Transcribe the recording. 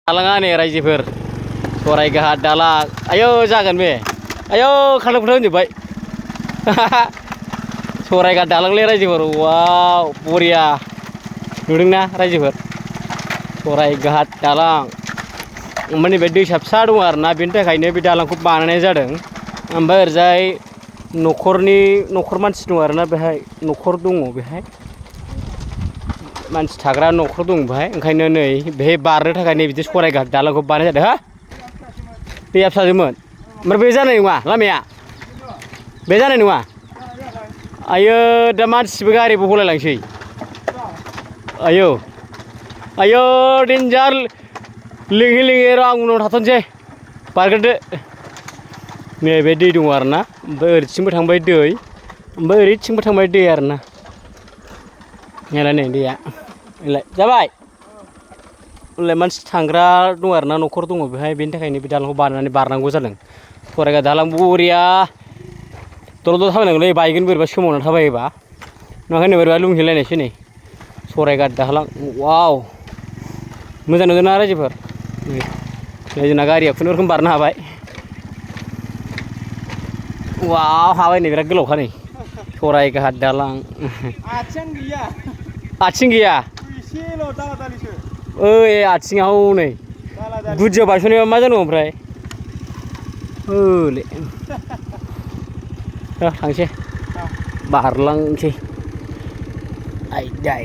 दालाङा नै रायजोफोर सरायघाट दालां आयौ जागोन बे आयौ खारलां खुरलां होनजोब्बाय सरायघाट दालांलै रायजोफोर वाव बरिया नुदोंना रायजोफोर सरायघाट दालां ओमफ्राय नैबे दैसा फिसा दं आरोना बेनि थाखायनो बे दालांखौ बानायनाय जादों ओमफ्राय ओरैजाय न'खर मानसि दं आरोना बेहाय न'खर दङ बेहाय मानसि थाग्रा न'खर दं बेहाय ओंखायनो नै बेहाय बारनो थाखाय नै बिदि सरायघाट दालांखौ बानायनाय जादों हो दैया फिसाजोमोन ओमफ्राय बे जानाय नङा लामाया बे जानाय नङा आयो दा मानसिबो गारिबो बलायलांसै आयौ आयौ देन्जार लिङै लिङै र' आं उनाव थाथ'नोसै बारग्रोदो नैबे दै दङ आरोना ओमफ्राय ओरैथिंबो थांबाय दै ओमफ्राय ओरैथिंबो थांबाय दै आरोना नायलाय नै दैया नायलाय जाबाय होनलाय मानसि थांग्रा दं आरोना न'खर दङ बेहाय बेनि थाखायनो बे दालांखौ बानायनानै बारनांगौ जादों सरायघाट दालां बरिया दल' दल' थाबायनांगौलै बायगोन बोरैबा सोमावनानै थाबायोबा नङाखै बोरैबा लुंहैलायनायसै नै सरायघाट दालां वाव मोजां नुदोंना रायजोफोर नै जोंना गारिया खुनुरुखुम बारनो हाबाय वाव हाबाय नै बिराद गोलावखा नै सरायघाट दालां आथिं गैया एसेल' दाला दालिसो ओइ आथिङाव नै गुदियाव बायस'नायाव मा जानांगौ ओमफ्राय होले थांसै बारलांसै आयदै